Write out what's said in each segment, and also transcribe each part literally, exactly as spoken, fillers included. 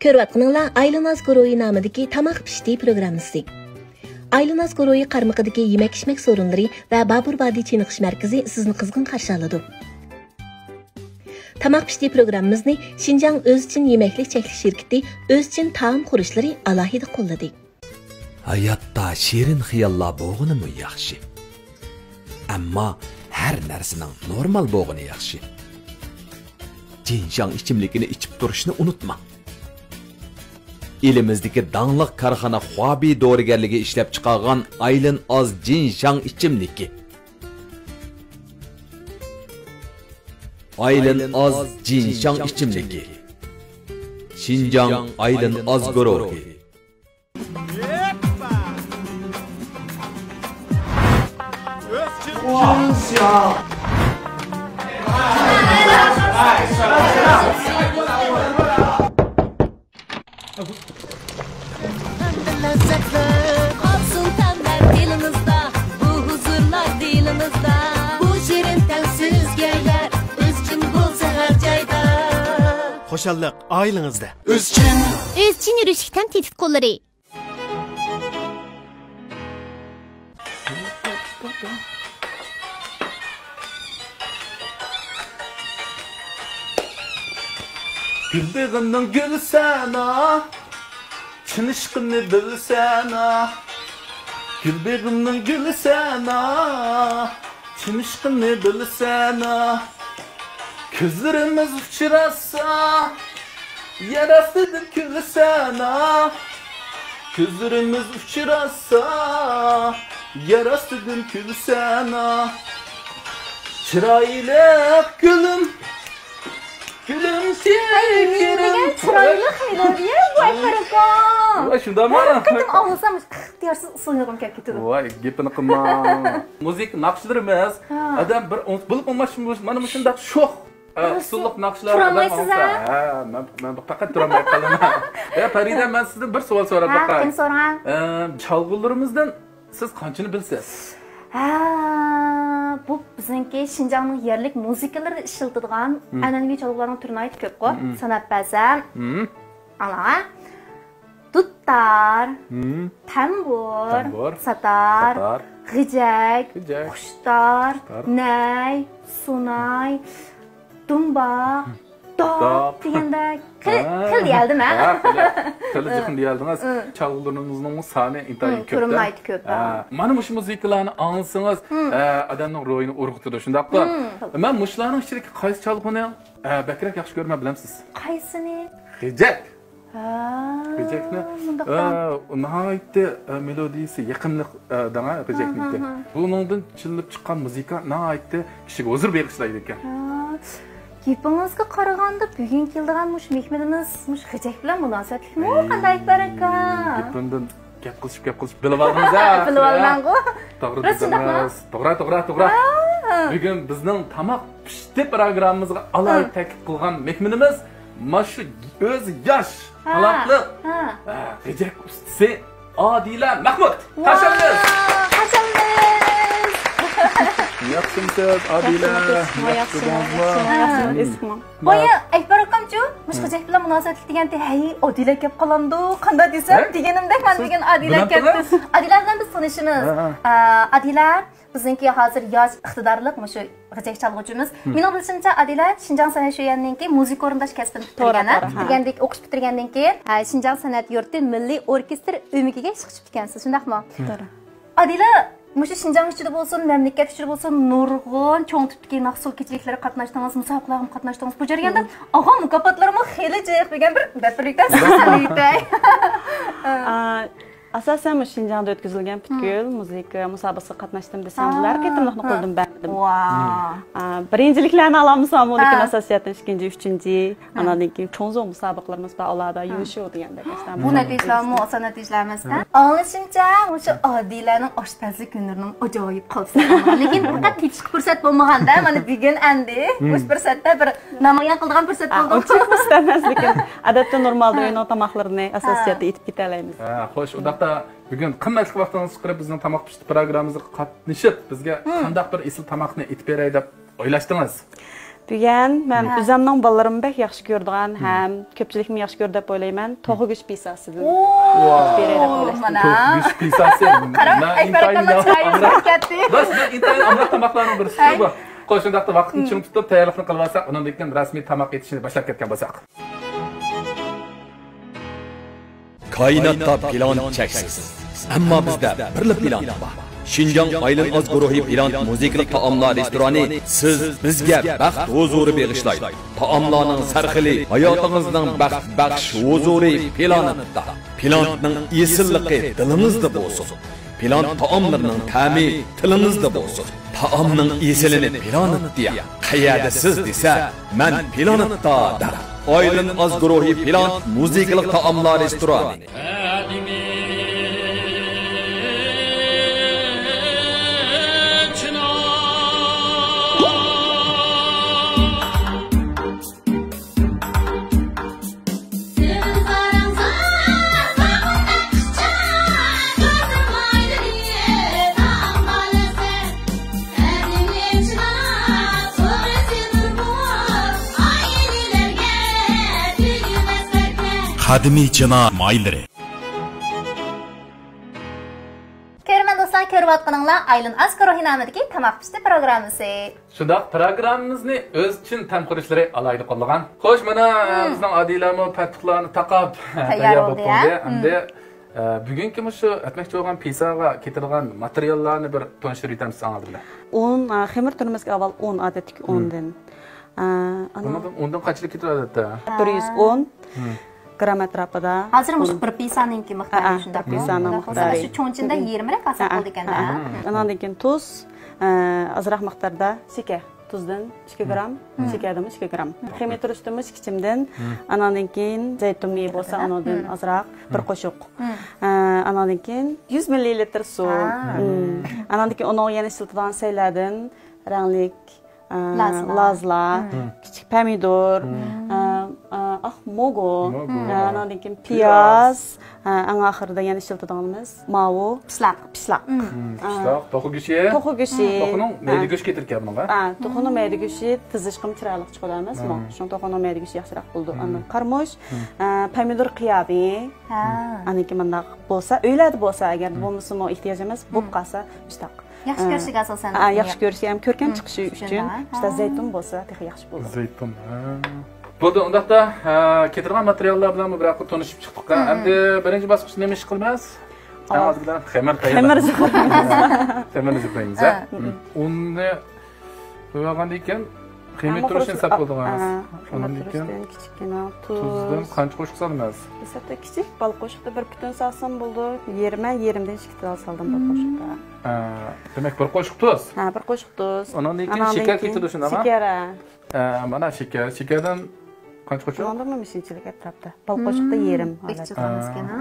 كۆرۈۋاتقىنىڭلار ئايلىناز گۇرۇھى نامىدىكى تاماق پىشتى پروگراممىسى. ئايلىناز گۇرۇھى قارمىقىدىكى يېمەك-ئىچمەك سورۇنلىرى ۋە بابۇر بادى چېنىقىش مەركىزى سىزنى قىزغىن قارشى ئالىدۇ. تاماق پىشتى پروگراممىمىزنى شىنجاڭ ئۆزچىن يېمەكلىك چەكلىك شىركىتى ئۆزچىن تائام خۇرۇچلىرى ئالاھىدە قوللىدى. ھاياتتا شېرىن خىياللار بولغىنىمۇ ياخشى. ئەمما ھەر نەرسىنىڭ نورمال بولغىنى ياخشى. جىنشاڭ ئىچىملىكىنى ئىچىپ تۇرۇشنى ئۇنتۇماڭ. ئېلىمىزدىكى داڭلىق كارخانا خۇابېي دورىگەرلىكى ئىشلەپچىقارغان ئايلىن ئاز جىنشاڭ ئىچىملىكى. ئايلىن ئاز جىنشاڭ ئىچىملىكى. شىنجاڭ ئايلىن ئاز گۇرۇھى. ئەمدى لەززەتلەر قالسۇن تەملەر دىلىڭىزدا، بۇ ھۇزۇرلار دىلىڭىزدا، بۇ شېرىن تەم سىزگە يار، ئۆزچىن بولسا ھەر جايدا. خۇشاللىق ئائىلىڭىزدە. ئۆزچىن. ئۆزچىن يۈرۈشلۈك تەم تېتىتقۇلىرى. گۈل بېغىمنىڭ گۈلى سەنا، چىن ئىشقىمنى بىلسەنا. گۈل بېغىمنىڭ گۈلى سەنا، چىن ئىشقىمنى بىلسەنا. كۆزلىرىمىز ئۇچراشسا، يەر ئاستىدىن كۈلسەنا. كۆزلىرىمىز ئۇچراشسا، يەر ئاستىدىن كۈلسەنا. چىرايلىق گۈلۈم، گۈلۈم ھەي، نېمە دېگەن چىرايلىق مېلودىيە بۇ، ئەكبەر ئاكا. ۋاي، شۇنداقمۇ؟ ھەر قېتىم ئاڭلىسام، ئىختىيارسىز ئۇسسۇلغۇم كېلىپ كېتىدۇ. ۋاي، گېپىنى قىلماڭ. مۇزىكا ناخشىلىرىمىز، ھە، ئادەم بىر ئۇنتۇپ بولۇپ بولماس، مانا مۇشۇنداق شوخ، ئە، ئۇسسۇللۇق ناخشىلار ئادەم ئاڭلىسا. ھە، مەن، مەن پەقەت تۇرالماي قالىمەن. ئە، پەرىدە، مەن سىزدىن بىر سوئال سوراپ باقاي. ھە، قېنى سوراڭ. ئە، چالغۇلىرىمىزدىن سىز قانچىنى بىلىسىز؟ ھە، بۇ بىزنىڭكى شىنجاڭنىڭ يەرلىك مۇزىكىلىرىدا ئىشلىتىدىغان ئەنئەنىۋى چالغۇلارنىڭ تۈرى ناھايىتى كۆپقۇ. ساناپ بەرسەم، ئاڭلاڭ. دۇتار، تەمبۇر، ساتار، غىجەك، خۇشتار، نەي، سۇناي، دۇمبا، دوق دېگەندەك. خېلى، خېلى دېيەلدىم، ھە؟ ھە، خېلى، خېلى جىقىن دېيەلدىڭىز. چالغۇلىرىڭىزنىڭمۇ سانى ئىنتايىن كۆپ. تۈرى ناھايىتى كۆپ، ھە. مانا مۇشۇ مۇزىكىلارنى ئاڭلىسىڭىز، ئە، ئادەمنىڭ روھىنى ئۇرغۇتىدۇ، شۇنداققۇ؟ مەن مۇشۇلارنىڭ ئىچىدىكى قايسى چالغۇنى، ئە، بەكرەك ياخشى كۆرىمەن، بىلەمسىز؟ قايسىنى؟ غىجەك. ھە، غىجەكنى، مۇنداق ئە، ناھايىتى، ئە، مېلودىيىسى يېقىملىق، ئە، دەڭە غىجەكنىڭكى. بۇنىڭدىن چىللىپ چىققان مۇزىكا ناھايىتى كىشىگە ھۇزۇر بېغىشلايدىكەن. ھە، گېپىڭىزگە قارىغاندا، بۈگۈن كېلىدىغان مۇشۇ مېھمىنىمىز مۇشۇ غىجەك بىلەن مۇناسىۋەتلىكمۇ؟ قانداق، ئەكبەر ئاكا؟ گېپىمدىن گەپ قىلىشىپ، گەپ قىلىشىپ بىلىۋالدىڭىز ھە. بىلىۋالدىڭىزغۇ. توغرا دېدىڭىز. توغرا، توغرا، توغرا. بۈگۈن بىزنىڭ تاماق پىشتى پروگراممىمىزغا ئالاھىدە تەكلىپ قىلغان مېھمىنىمىز مانا شۇ ئۆزى ياش، تالانتلىق، ھە، غىجەك ئۇستىسى ئادىلە مەخمۇت. قارشى ئالىمىز. قارشى ئالىمىز. ياخشىمۇسىز، ئادىلە؟ ياخشى تۇردىڭىزمۇ؟ بايا ئەكبەر ئاكامچۇ، مۇشۇ غىجەك بىلەن مۇناسىۋەتلىك دېگەنتى، ھەي، ئادىلە كەپ قالامدۇ، قانداق دېسەم، دېگىنىمدەك مانا بۈگۈن ئادىلە كەپتۇ. ئادىلە بىلەن بىز تونۇشىمىز. ئادىلە بىزنىڭكى ھازىر ياش ئىقتىدارلىق مۇشۇ غىجەك چالغۇچىمىز. مېنىڭ بىلىشىمچە، ئادىلە شىنجاڭ سەنئەت شۆيۈنىڭكى مۇزىكا ئورۇنداش كەسپىنى پۈتتۈرگەن، ھە؟ پۈتتۈرگەندىن، ئوقۇش پۈتتۈرگەندىن كېيىن، ھە، شىنجاڭ سەنئەت يۇرتى مىللىي ئوركېستىر ئۆمىكىگە ئىشقا چۈشۈپ كەتكەنسىز، شۇنداقمۇ؟ توغرا. ئادىلە مۇشۇ شىنجاڭ ئىچىدە بولسۇن، مەملىكەت ئىچىدە بولسۇن، نۇرغۇن چوڭ تىپتىكى ناخشا كېچىلىكلىرىگە قاتناشتىڭىز، مۇسابىقىلەرگىمۇ قاتناشتىڭىز. بۇ جەرياندا ئالغان مۇكاپاتلىرىمۇ خېلى جىق دېگەن بىر دەپرىكەن سىزگە سەنئەتتە. ئاساسەن مۇشۇ شىنجاڭدا ئۆتكۈزۈلگەن پۈتكۈل مۇزىكا مۇسابىقىسىگە قاتناشتىم دېسەم بولار، ھە. قېتىملىقنى قىلدىم، بەرمىدىم. ۋا. ئا، بىرىنچىلىكلەرنى ئالالمىساممۇ، لېكىن ھە. ئاساسىيەتتىن ئىككىنچى، ئۈچىنچى، ھە. ئاناندىن كېيىن چوڭ زور مۇسابىقىلىرىمىز بار، ئۇلاردا ھە. يۈنشۇ دېگەندەك ئاشۇنداق بۇ مۇسابىقە. نەتىجىلەرمۇ ئاسان نەتىجىلەر ئەمەس-دە. ئاڭلىشىمچە، مۇشۇ ئادىلەنىڭ ئاشپەزلىك ھۈنىرىنىڭ ئاجايىپ خالتىسى. لېكىن پەقەت تېتىشقا پۇرسەت بولمىغاندا، مانا بۈگۈن ئەمدى مۇشۇ پۇرسەتتە بىر نامايان قىلىدىغان پۇرسەت بولدى. ئۇنچىلىك پۇرسەت ئەمەس، لېكىن ئادەتتە نورمالدا ھە. ئۆينىڭ تاماقلىرىنى ھە. ئاساسىيەتتە ئېتىپ كېتەلەيمىز. ھە، خوش، ئۇنداقتا بۈگۈن قىممەتلىك ۋاقتىڭىزنى چىقىرىپ بىزنىڭ تاماق پىشتى پروگراممىمىزغا قاتنىشىپ، بىزگە قانداق بىر ئېسىل تاماقنى ئېتىپ بېرەي دەپ ئويلاشتىڭىز؟ بۈگۈن مەن ھە. ئۆزۈمنىڭ بالىلىرىممۇ بەك ياخشى كۆرىدىغان ھەم كۆپچىلىكمۇ ياخشى كۆرىدۇ دەپ ئويلايمەن. توخۇ گۆشى پىساسىدىن ئوو، بېرەي دەپ ئويلاشتىم. مانا. توخۇ گۆشى پىساسى. ھەي، بارىكاللا، چايىمىز كەتتى. بەس، بۇ ئىنتايىن ئامراق تاماقلارنىڭ بىرسى بۇ. قوي، شۇنداقتا ۋاقىتنى چىڭ تۇتۇپ، تەييارلىقنى قىلىۋالساق، ئۇنىڭدىن كېيىن رەسمىي تاماق ئېتىشنى باشلاپ كەتكەن بولساق. كائىناتتا پىلان چەكسىز. ئەمما بىزدە بىرلا پىلان بار. شىنجاڭ ئايلىن ئاز گۇرۇھى پىلان مۇزىكىلىق تائاملار رېستورانى سىز بىزگە بەخت ھۇزۇرى بېغىشلايدۇ. تائاملارنىڭ سەرخىلى ھاياتىڭىزنىڭ بەخت بەخش ھۇزۇرى پىلانىتتا. پىلانىتنىڭ ئېسىللىقى دىلىڭىزدا بولسۇن. پىلانىت تائاملىرىنىڭ تەمى تىلىڭىزدا بولسۇن. تائامنىڭ ئېسىلىنى پىلانىت دېيە. قەيەردە سىز دېسە، مەن پىلانىتتا دەڭ. ئايلىن ئاز گۇرۇھى پىلانىت مۇزىكىلىق تائاملار رېستورانى. قەدىمىي چىنا مايلىرى. كۆرۈرمەن دوستلار، كۆرۈۋاتقىنىڭلار ئايلىن ئاز گۇرۇھى نامىدىكى تاماق پىشتى پروگراممىسى. شۇنداق، پروگراممىمىزنى ئۆز چىن تەمخورۇچلىرى ئالاھىدە قوللىغان. خوش، مانا، بىزنىڭ ئادىلەمۇ پەتتۇقلارنى تاقاپ، تەييار بولۇپ بولدى. ئەمدى، ئە، بۈگۈنكى مۇشۇ ئەتمەكچى بولغان پىساغا كېتىدىغان ماتېرىياللارنى بىر تونۇشتۇرۇپ ئۆتەمسىز ئاڭلار بىلەن؟ ئۇن، ئە، خېمىر تۈرىمىزگە ئاۋۋال ئۇن، ئادەتتىكى ئۇندىن. ئە، ئۇنىڭدىن، ئۇندىن قانچىلىك كېتىدۇ ئادەتتە؟ بىر يۈز ئون. گرام ئەتراپىدا. ھازىر مۇشۇ بىر پىسانىڭكى مىقدارى شۇنداقمۇ؟ بىر پىسانىڭ مىقدارى. شۇ چوڭچىندا يېرىمرەك ھاسىل بولىدىكەن-دە. ئانىڭدىن كېيىن تۇز، ئە، ئازراق مىقداردا شېكەر. تۇزدىن ئىككى گرام، شېكەردىنمۇ ئىككى گرام. خېمىر تۈرۈشتىنمۇ ئىككى چىمدىن. ئانىڭدىن كېيىن زەيتۇن مېيى بولسا، ئانىڭدىن ئازراق، بىر قوشۇق. ئە، ئانىڭدىن كېيىن يۈز مىللىلىتىر سۇ. ئانىڭدىن كېيىن ئۇنىڭغا يەنە ئىشلىتىدىغان سەيلەردىن رەڭلىك، ئە، لازلا. لازلا، كىچىك پەمىدۇر، ئە، ئە، ئاق موگو، ئە، ئانىڭدىن كېيىن پىياز، ئە، ئەڭ ئاخىرىدا يەنە ئىشلىتىدىغىنىمىز ماۋۇ پىشلاق. پىشلاق. پىشلاق، توخۇ گۆشى. توخۇ گۆشى. توخۇنىڭ مەيدە گۆشى كېتىدىكەن بۇنىڭغا. ئە، توخۇنىڭ مەيدە گۆشى تىزىشقىمۇ چىرايلىق چىقىدۇ ئەمەسمۇ؟ شۇڭا توخۇنىڭ مەيدە گۆشى ياخشىراق بولىدۇ. ئاندىن قارىمۇچ، ئە، پەمىدۇر قىياۋى. ئاندىن كېيىن مۇنداق بولسا، ئۆيلەردە بولسا، ئەگەر بولمىسىمۇ ئېھتىياج ئەمەس، بولۇپ قالسا پىشلاق. ياخشى كۆرۈشىگە ئاساسەن. ھە، ياخشى كۆرۈشى ھەم كۆركەم چىقىشى ئۈچۈن. ئىشتە زەيتۇن بولسا تېخى ياخشى بولىدۇ. زەيتۇن، ھە. بولدى، ئۇنداقتا، ھە، كېتىدىغان ماتېرىياللار بىلەن بىر ھەققە تونۇشۇپ چىقتۇق. ئەمدى بىرىنچى باسقۇچتا نېمە ئىش قىلىمىز؟ ئەڭ ئالدى بىلەن خېمىر تەييارلايمىز. خېمىر جۇغلايمىز. خېمىرنى جۇغلايمىز، ھە. ئۇننى قويۇۋالغاندىن كېيىن خېمىر تۇرۇشنى ھېساب قىلدىڭىز. ئاندىن كېيىن كىچىككىنە تۇز. تۇزدىن قانچە قوشۇق سالىمىز؟ ھېسابتا كىچىك بال قوشۇقتا بىر پۈتۈن سالسام بولىدۇ. يېرىمە، يېرىمدىن ئىككى تال سالدىم بال قوشۇقتا. ھە، دېمەك، بىر قوشۇق تۇز. ھە، بىر قوشۇق تۇز. ئۇنىڭدىن كېيىن شېكەر كېتىدۇ، شۇنداقمۇ؟ شېكەر، ھە. ھە، مانا شېكەر. شېكەردىن قانچە قوشۇق؟ ئۇنىڭدىنمۇ مۇشۇنچىلىك ئەتراپتا. بال قوشۇقتا يېرىم. بەك جىق ئەمەسكەن، ھە؟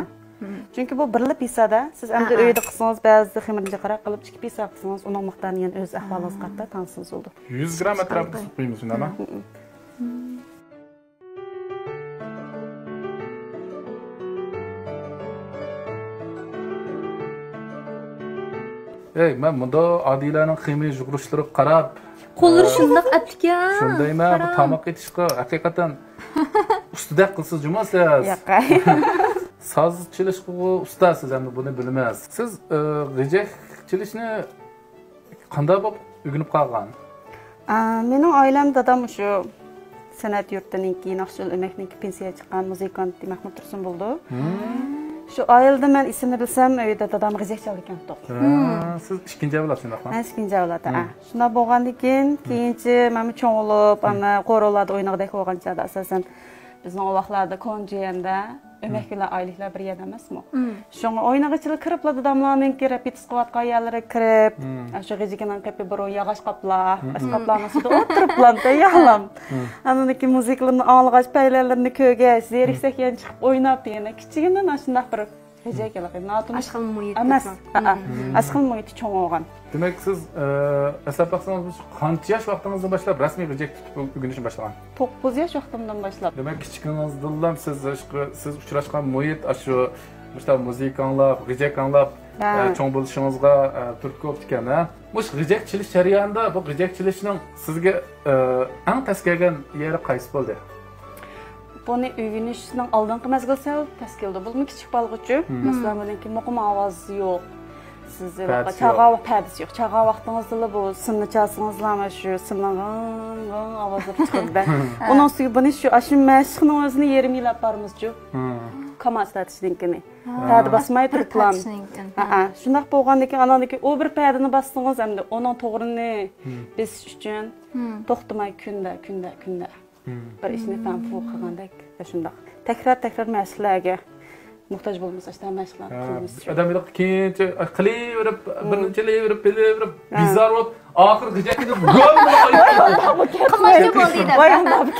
چۈنكى بۇ بىرلا پىسادا، سىز ئەمدى ئۆيدە قىلسىڭىز، بەزىدە خېمىرنى جىقراق قىلىپ، ئىككى پىسا قىلسىڭىز، ئۇنىڭ مىقدارىنى يەنە ئۆز ئەھۋالىڭىزغا قاراپ تەڭشىسىڭىز بولىدۇ. يۈز گرام ئەتراپىدا سىزىپ قويىمىز، شۇنداقمۇ؟ ئەي، مەن مۇنداق ئادىلەنىڭ خېمىر يۇغۇرۇشلىرىغا قاراپ، قوللىرى شۇنداق ئەپلىكەن. شۇندايمەن، بۇ تاماق ئېتىشقا ھەقىقەتەن ئۇستىدەك قىلسىز جۇمۇ سىز. ياق. ساز چېلىشقىغۇ ئۇستا سىز، ئەمدى بۇنى بىلىمىز. سىز، ئە، غېجەك چېلىشنى قانداق بولۇپ ئۆگىنىپ قالغان؟ ئا، مېنىڭ ئائىلەم، دادام شۇ سەنئەت يۇرتىنىڭكى، ناخشىچىلار ئۆمەكنىڭكى پېنسىيەگە چىققان مۇزىكانت مەھمۇت تۇرسۇن بولىدۇ. شۇ ئائىلىدە مەن ئېسىمنى بىلسەم، ئۆيدە دادام غېجەك چالىدىكەنتۇق. ھە، سىز ئىككىنچى ئەۋلاد شۇنداقمۇ؟ مەن ئىككىنچى ئەۋلاد، ھە. شۇنداق بولغاندىن كېيىن، كېيىنچە مەنمۇ چوڭ بولۇپ، ئانا قورۇلاردا ئوينىغۇدەك بولغان چاغدا، ئاساسەن، بىزنىڭ ئۇ ۋاقىتلاردا كونا جىيەندە ئۆمەك بىلەن ئايلىكلار بىر يەردە ئەمەسمۇ؟ شۇڭا ئوينىغۇچىلار كىرىپلا داداملارنىڭكى رېپېتىتسىيە قىلىۋاتقان يەرلىرىگە كىرىپ، شۇ غېجىكىنىڭ قېپى بۇرۇن ياغاچ قاپلار، ئاشۇ قاپلارنىڭ ئۈستىدە ئولتۇرۇپلا تەييارلام. ئاندىن كېيىن مۇزىكىلىرىنى ئاڭلىغاچ، پەيلەنلىرىنى كۆرگەچ، زېرىكسەك يەنە چىقىپ ئويناپ دېگەندەك كىچىكىمدىن ئاشۇنداق بىر غېجەك ھېلىقى ناتونۇش ئەمەس. ئاشخانا مۇھىتى چوڭ بولغان. دېمەك، سىز، ئە، ھېسابلىساڭىز، قانچە ياش ۋاقتىڭىزدىن باشلاپ رەسمىي غېجەك تۇتۇپ ئۆگىنىشنى باشلىغان؟ توققۇز ياش ۋاقتىمدىن باشلاپ. دېمەك، كىچىكىڭىزدىنلا سىز، سىز ئۇچراشقان مۇھىت، ئاشۇ مۇشۇنداق مۇزىكا ئاڭلاپ، غېجەك ئاڭلاپ، ھە. ئە، چوڭ بولۇشىڭىزغا، ئە، تۈرتكە بوپتىكەن، ھە؟ مۇشۇ غىجەك چېلىش جەريانىدا بۇ غىجەك چېلىشنىڭ سىزگە، ئە، ئەڭ تەس كەلگەن يېرى قايسى بولدى؟ بۇنى ئۆگىنىشنىڭ ئالدىنقى مەزگىلى سەل تەس كېلىدۇ. بۇنىمۇ كىچىك بالىغىچۇ. مم. مەسىلەن، بۇنىڭكى مۇقىم ئاۋاز يوق. سىز پەردىسى چاغا يوق. پەردىسى يوق. چاغا ۋاقتىڭىزدىلا بۇ سىمنى چالسىڭىزلا، مانا شۇ سىمنىڭ غىڭ، غىڭ ئاۋازلىرى چىقىدۇ. ئۇنىڭ ئۈستىگە بۇنى شۇ، ئاشۇ مەشىقنىڭ ئۆزىنى يېرىم يىل ئاپ بارىمىزچۇ. مم. كاماز تارتىشنىڭكىنى. ھە. پەردە باسماي تۇرۇپلا. ھە، ھە. شۇنداق بولغاندىن كېيىن، ئاناندىن كېيىن ئۇ بىر پەردىنى باستىڭىز، ئەمدى ئۇنىڭ توغرىنى بېسىش ئۈچۈن توختىماي كۈندە، كۈندە، كۈندە بىر ئىشنى فەنفۇ قىلغاندەك، شۇنداق تەكرار، تەكرار مەشىقلەرگە موھتاج بولمىسا، شۇنداق مەشىقلەرنى قىلىمىز. ئادەم ھېلىقى كېيىنچە قىلىۋېرىپ، بىر نەچچە يىل بېرىپ، بېرىۋېرىپ، بىزار بولۇپ، ئاخىرى غىجەككە قىلمايدۇ بولدى دەپ. ۋاي، ئۇنداق بولۇپ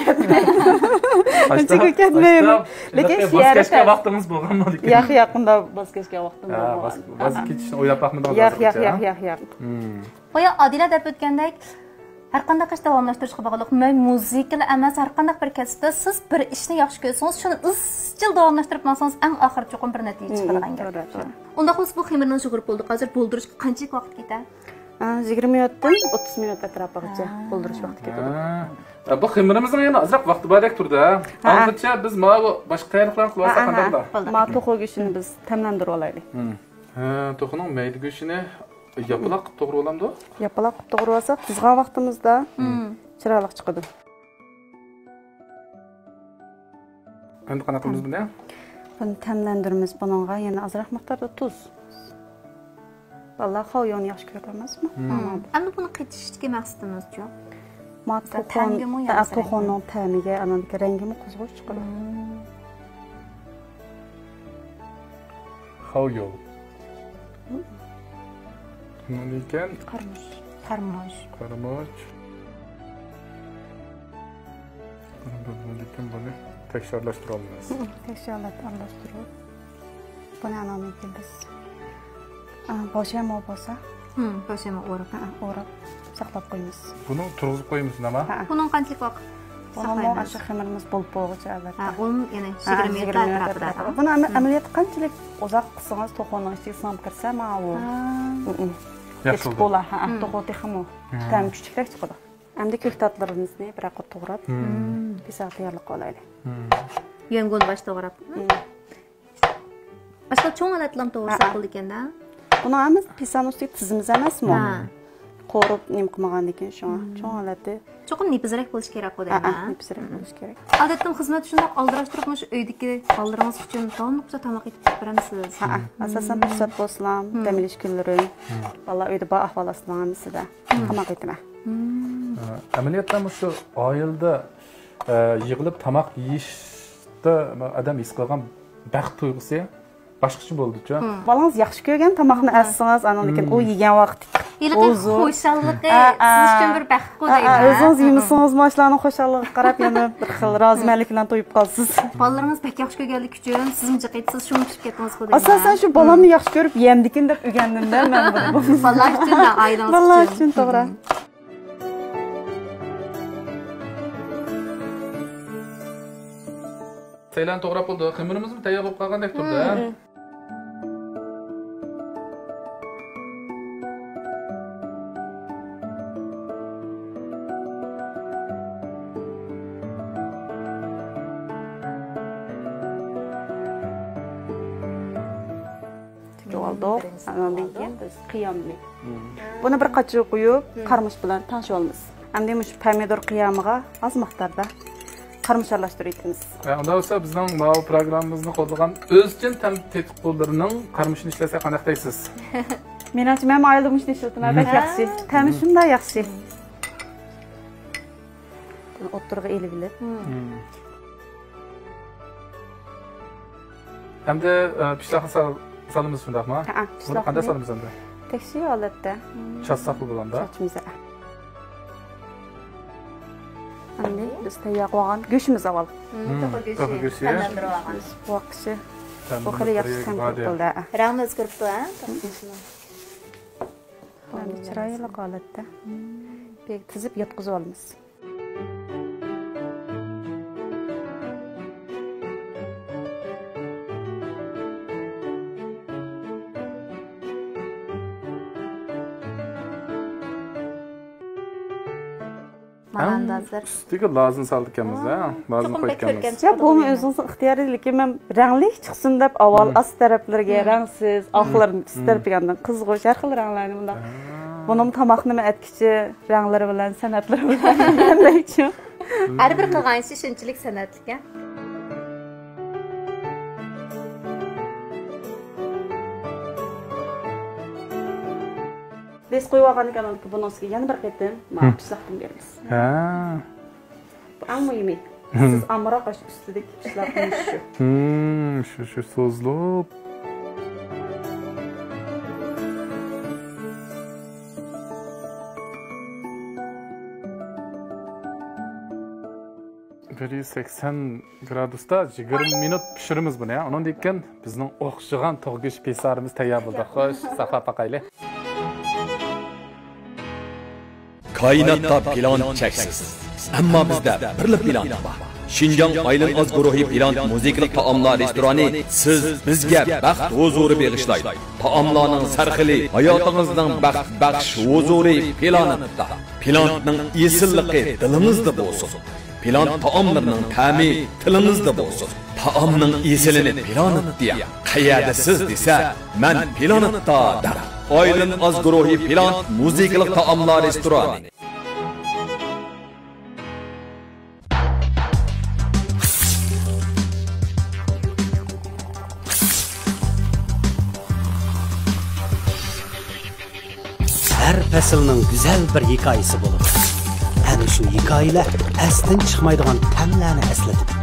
كەتمەيمەن. لېكىن شۇ يەردە ۋاز كەچكەن ۋاقتىڭىز بولغانمۇ لېكىن؟ ياق، ياق، ئۇنداق ۋاز كەچكەن ۋاقتىم بولغان. ۋاز كېچىشنى ئويلاپ باقمىدىڭىز؟ ياق، ياق، ياق، ياق، ياق. بايا ئادىلە دەپ ئۆتكەندەك، ھەر قانداق ئىش داۋاملاشتۇرۇشقا باغلىق. مەن مۇزىكىلا ئەمەس، ھەر قانداق بىر كەسىپتە سىز بىر ئىشنى ياخشى كۆرسىڭىز، شۇنى ئىزچىل داۋاملاشتۇرۇپ ماڭسىڭىز، ئەڭ ئاخىرى چوقۇم بىر نەتىجە چىقىدىغان گەپ. توغرا. ئۇنداق بولسا، بۇ خېمىرنىڭ يۇغۇرۇپ بولدى. ھازىر بولدۇرۇشقا قانچىلىك ۋاقىت كېتە؟ ئە، يىگىرمە مىنۇتتىن ئوتتۇز مىنۇت ئەتراپىغىچە بولدۇرۇش ۋاقتى كېتىدۇ. ھە. بۇ خېمىرىمىزنىڭ يەنە ئازراق ۋاقتى باردەك تۇرىدۇ، ھە؟ ھە. ئاخىرىچە بىز ماۋۇ باشقا تەييارلىقلارنى قىلىۋالساق قانداق بولار؟ بولدى. ما توخۇ گۆشىنى بىز تەملەندۈرۈۋالايلى. ھە، توخۇنىڭ مەيدە گۆشىنى ياپىلاق قىلىپ توغرىۋالامدۇ؟ ياپىلاق قىلىپ توغرىۋالساق، تىزغان ۋاقتىمىزدا چىرايلىق چىقىدۇ. ئەمدى قانداق قىلىمىز بۇنى؟ بۇنى تەملەندۈرىمىز. بۇنىڭغا يەنە ئازراق مىقداردا تۇز. بالىلار خاۋيونى ياخشى كۆرىدۇ ئەمەسمۇ؟ ئەمدى بۇنى قېتىشتىكى مەقسىتىمىزچۇ؟ ما توخۇنىڭ تەمىگە، ئاناندىكى رەڭگىمۇ قىزغۇچ چىقىدۇ. خاۋيو. نېمە ئىكەن؟ قارمۇچ. قارمۇچ. قارمۇچ. بۇنى تەكشى ئارىلاشتۇرالمايمىز. تەكشى ئارىلاشتۇرۇپ، بۇنى ئاناندىن كېيىن بىز، ئا، بوشەمو بولسا، بوشەمو ئورۇپ، ئا، ئورۇپ ساقلاپ قويىمىز. بۇنى تۇرغۇزۇپ قويىمىز، نېمە؟ بۇنىڭ قانچىلىك ۋاقىت ساقلايمىز؟ ئاشۇ خېمىرىمىز بولۇپ بولغۇچە، ئەلۋەتتە. ھە، ئۇمۇ يەنە يىگىرمە مىنۇت ئەتراپىدا. بۇنى ئەمەلىيەتتە قانچىلىك ئۇزاق قىلسىڭىز، توخۇنىڭ ئىچىگە سىڭىپ كىرسە، ماۋۇ. ياخشى بولىدۇ. توخۇ تېخىمۇ تەمى كۈچلۈكرەك چىقىدۇ. ئەمدى كۆكتاتلىرىمىزنى بىر قات توغراپ، پىسا تەييارلىق قىلايلى. يۆنگۇن باش توغراپ. باشقا چوڭ ھالەتلەرنى توغرىسا بولىدىكەن-دە. بۇنىڭ ھەممىسى پىسانىڭ ئۈستىگە تىزىمىز ئەمەسمۇ؟ قورۇپ نېمە قىلمىغاندىكىن شۇڭا. چوڭ ھالەتتە. چوقۇم نېپىزرەك بولۇشى كېرەك بۇ دەيمەن. نېپىزرەك بولۇشى كېرەك. ئادەتتە خىزمەتتە شۇنداق ئالدىراشتۇرۇپ مۇشۇ ئۆيدىكى بالىلىرىڭىز ئۈچۈن داۋاملىق بىر تاماق ئېتىپ بېرەمسىز؟ ئاساسەن پۇرسەت بولسىلا، دەم ئېلىش كۈنلىرى، بالىلار ئۆيدە بار ئەھۋال ئاستىدا ھەممىسىدە تاماق ئېتىمەن. ئە، ئەمەلىيەتتە مۇشۇ ئائىلىدە، ئە، يىغىلىپ تاماق يېيىشتە ئادەم ھېس قىلغان بەخت تۇيغۇسى باشقىچە بولىدۇچۇ. بالىڭىز ياخشى كۆرگەن تاماقنى ئەتسىڭىز، ئانىڭدىن كېيىن ئۇ يېگەن ۋاقىت ھېلىقى خۇشاللىقى سىز ئۈچۈن بىر بەختقۇ دەيمەن. ئۆزىڭىز يېمىسىڭىزمۇ، ئاشۇلارنىڭ خۇشاللىقىغا قاراپ يەنە بىر خىل رازىمەنلىك بىلەن تويۇپ قالىسىز. بالىلىرىڭىز بەك ياخشى كۆرگەنلىكى ئۈچۈن سىزمۇ جىق ئېيتىپ، سىز شۇڭا پىشىپ كەتتىڭىزغۇ دەيمەن. ئاساسەن شۇ بالامنى ياخشى كۆرۈپ يەمدىكىن دەپ ئۆگەندىم-دە مەن بۇنى. بالىلار ئۈچۈن ۋە ئائىلىڭىز ئۈچۈن. بالىلار ئۈچۈن، توغرا. سەيلەن توغراپ بولدى. خېمىرىمىزمۇ تەييار بولۇپ قالغاندەك تۇرىدۇ. تۈگۈۋالدۇق. ئاندىن كېيىن بىز قىيامنى. بۇنى بىر قاچىغا قويۇپ، قارمۇش بىلەن تەڭشىۋالىمىز. ئەمدى مۇشۇ پەمىدۇر قىيامىغا ئاز مىقداردا قارمۇش ئارىلاشتۇرۇۋېتىمىز. ھە، ئۇنداق بولسا بىزنىڭ ماۋۇ پروگراممىمىزنى قوللىغان ئۆزچىن تەم تېتىققۇلىرىنىڭ قارمۇشىنى ئىشلەتسەك قانداق دەيسىز؟ مېنىڭچە مەن ئائىلىدە مۇشۇنى ئىشلىتىمەن، بەك ياخشى. تەمى شۇنداق ياخشى. ئوتتۇرىغا ئېلىۋېلىپ. ئەمدى، ئە، پىشلاقنى سال-، سالىمىز شۇنداقمۇ؟ ھەئە، بۇنى قانداق سالىمىز ئەمدى؟ تەكشى ھالەتتە. چاتساقلا بولامدا؟ چاتىمىز، ھەئە. ئەمدى بىز تەييار قىلغان گۆشىمىز ئاۋۋال. توخۇ گۆشى. توخۇ گۆشى. تەملەندۈرۈۋالغان. بۇ خېلى ياخشى تەم كىرىپ قالدى، ھەئە. رەڭنى ئۆزگىرىپتۇ، ھە؟ توخۇ گۆشىنىڭ. ئەمدى چىرايلىق ھالەتتە. بىر تىزىپ ياتقۇزۇۋالىمىز. ئەڭ ئاندازلار. ئۈستىگە لازىنى سالىدىكەنمىز، ھە؟ لازىنى قويىدىكەنمىز. ياق، بۇمۇ ئۆزىڭىزنىڭ ئىختىيارى، لېكىن مەن رەڭلىك چىقسۇن دەپ ئاۋۋال ئاست تەرەپلىرىگە رەڭسىز، ئاخىرىدا ئۈست تەرىپىگە ئاندىن قىزغۇچ، ھەر خىل رەڭلەرنى بۇنداق. بۇنىمۇ تاماقنىمۇ ئەتكۈچە رەڭلىرى بىلەن، سەنئەتلىرى بىلەن بەللەيچۇ. ھەر بىر قىلغان ئىشى شۇنچىلىك سەنئەتلىك. بىز قويۇۋالغاندىكىن بۇنىڭ ئۈستىگە يەنە بىر قېتىم مانا پىشلاقتىن بېرىمىز. ھە. بۇ ئەڭ مۇھىمى. سىز ئامراق ئاشۇ ئۈستىدىكى پىشلاقنى شۇ. شۇ، شۇ سوزۇلۇپ. بىر يۈز سەكسەن گرادۇستا يىگىرمە مىنۇت پىشۇرىمىز بۇنى، ھە. ئۇنىڭدىن كېيىن بىزنىڭ ئوخشىغان توخۇ گۆشى پىسارىمىز تەييار بولدى. خوش، ساپا باقايلى. كائىناتتا پىلان چەكسىز. ئەمما بىزدە بىرلا پىلان بار. شىنجاڭ ئايلىن ئاز گۇرۇھى پىلان مۇزىكىلىق تائاملار رېستورانى سىز، بىزگە بەخت ھۇزۇرى بېغىشلايدۇ. تائاملارنىڭ سەرخىلى ھاياتىڭىزنىڭ بەخت بەخش ھۇزۇرى پىلانىتتا. پىلانىتنىڭ ئېسىللىقى دىلىڭىزدا بولسۇن. پىلانىت تائاملىرىنىڭ تەمى تىلىڭىزدا بولسۇن. تائامنىڭ ئېسىلىنى پىلانىتتا يەڭ. قەيەردە سىز دېسە، مەن پىلانىتتا دەڭ. ئايلىن ئاز گۇرۇھى پىلانىت مۇزىكىلىق تائاملار رېستورانى. ھەر پەسىلنىڭ گۈزەل بىر ھېكايىسى بولىدۇ. ئەنە شۇ ھېكايىلەر ئەستىن چىقمايدىغان تەملەرنى ئەسلىتىدۇ.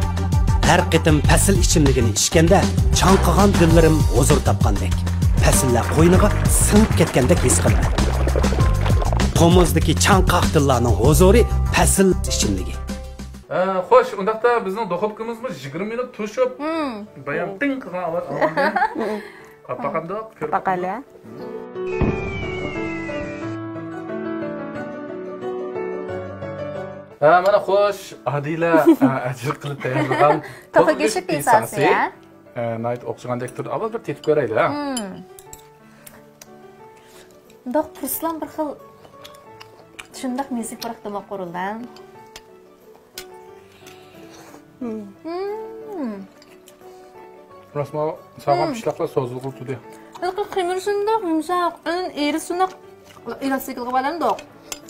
ھەر قېتىم پەسىل ئىچىملىكىنى ئىچكەندە، چاڭقىغان دىللىرىم ھۇزۇر تاپقاندەك، پەسىللەر قوينىغا سىڭىپ كەتكەندەك ھېس قىلىمەن. تومۇزدىكى چاڭقاق دىللارنىڭ ھۇزۇرى پەسىل ئىچىملىكى. ئە، خوش، ئۇنداقتا بىزنىڭ دوخوپكىمىزمۇ يىگىرمە مىنۇت توشۇپ، بايام تىڭ قىلغان ئاۋاز ئاڭلاندى. باقامدۇق، كۆرۈپ باقايلى. ھە، مانا خوش، ئادىلە، ئە، ئەجىر قىلىپ تەييارلىغان توخۇ گۆشى پىساسى. ئە، ناھايىتى ئوخشىغاندەك تۇرىدۇ. ئاۋۋال بىر تېتىپ كۆرەيلى، ھە؟ مۇنداق پۇرسىلام بىر خىل، شۇنداق مېزە پۇراق دېمەك قورۇلدى. راستما ساغلام پىشلاقلار سوزۇلغىلى تۇردى. ھېلىقى خېمىر شۇنداق يۇمشاق، ئۈن ئېرىسى شۇنداق ئېلاستىكىلىقى بار ئەمدۇق.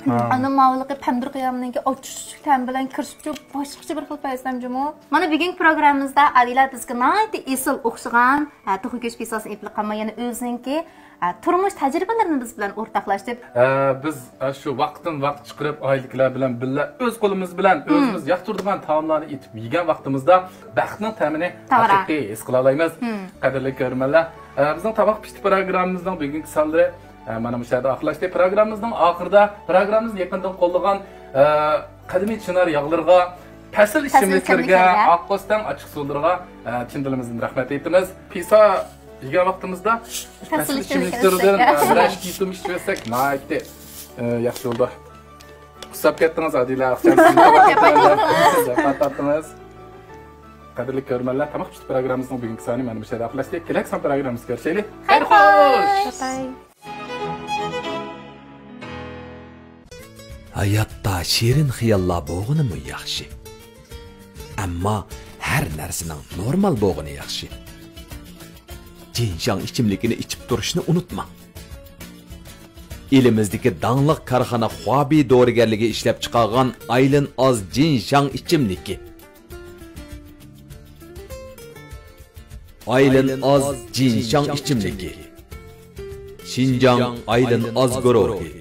ئانا ماۋۇلىقى پەمدۇر قىيامىنىڭكى ئاچچىق تەم بىلەن كىرىشىپچۇ، باشقىچە بىر خىل پەيزەمجىمۇ. مانا بۈگۈنكى پروگراممىمىزدا ئادىلە بىزگە ناھايىتى ئېسىل ئوخشىغان، ھە، توخۇ گۆش پىساسىنى ئېلىپ قالماي، يەنە ئۆزىنىڭكى ھە، تۇرمۇش تەجرىبىلىرىنى بىز بىلەن ئورتاقلاشتى. ھە، بىز، ھە، شۇ ۋاقىتتىن ۋاقىت چىقىرىپ، ئائىلىدىكىلەر بىلەن بىللە ئۆز قولىمىز بىلەن ئۆزىمىز ياقتۇرىدىغان تائاملارنى ئېتىپ يېگەن ۋاقتىمىزدا بەختنىڭ تەمىنى ھەقىقىي ھېس قىلالايمىز. قەدىرلىك كۆرۈرمەنلەر، ھە، بىزنىڭ تاماق پىشتى پروگراممىمىزنىڭ بۈگۈنكى سانلىرى، ھە، مانا مۇشۇ يەردە ئاخىرلاشتى. پروگراممىمىزنىڭ ئاخىرىدا پروگراممىمىزنى يېقىندىن قوللىغان، ھە، قەدىمىي چىنار ياغلىرىغا، پەسىل ئىچىملىكلىرىگە، ئاق ئۆستەڭ ئاچچىق سۇلىرىغا، ھە، چىن دىلىمىزدىن رەھمەت ئېيتىمىز. پىسا يېگەن ۋاقتىمىزدا پەسىل ئىچىملىكلىرىدىن، ھە، بىرەر ئىككى يۇتۇم ئىچىۋەتسەك ناھايىتى، ھە، ياخشى بولىدۇ. قۇسساپ كەتتىڭىز، ئادىلە. زەھمەت تارتتىڭىز. قەدىرلىك كۆرۈرمەنلەر، تاماق پىشتى پروگراممىمىزنىڭ بۈگۈنكى سانى مانا مۇشۇ يەردە ئاخىرلاشتى. كېلەك سان پروگراممىزدا كۆرۈشەيلى. خەير خوش. ھاياتتا شېرىن خىياللار بولغىنىمۇ ياخشى. ئەمما ھەر نەرسىنىڭ نورمال بولغىنى ياخشى. جىنشاڭ ئىچىملىكىنى ئىچىپ تۇرۇشنى ئۇنتۇماڭ. ئېلىمىزدىكى داڭلىق كارخانا خۇابى دورىگەرلىكى ئىشلەپ چىقارغان ئايلىن ئاز جىنشاڭ ئىچىملىكى. ئايلىن ئاز جىنشاڭ ئىچىملىكى. شىنجاڭ ئايلىن ئاز گۇرۇھى.